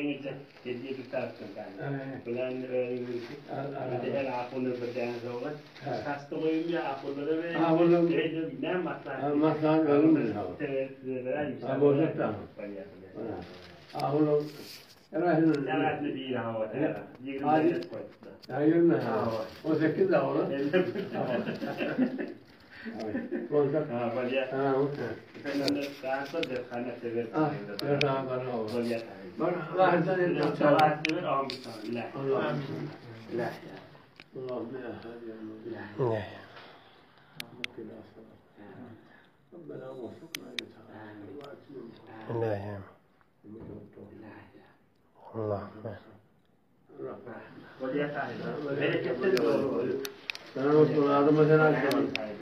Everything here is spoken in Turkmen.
Ýeňilje hediýe bir tarapdan täze. Bilen özüňiz bir her ahundan bir däne sowgat. Saçda goýum ýa ahunlara bereýin. Ahunlar Eýde näme maslahat? Maslahat özüm bilen. Size beräýin. Ha boljak da. Ahunlar Erahil. Erahil bir hawa. 20 koýupdy. Ya 20 ha. 18 da ola. Boljak. Ha, bolýar. Ha, okey. Efendim, rahatla derhane sever. Ah, derhane bana o. Bolýar. Bar, Allah'tan Salat sever, amin. Allah. La. اللهم يا هادي المضل Ne. رحمك ربنا وفقنا لطاعتك واتمم İlahi. Allah'ım. Bolýar. Bereketli bolsun. Sana olsun, adıma sen açma.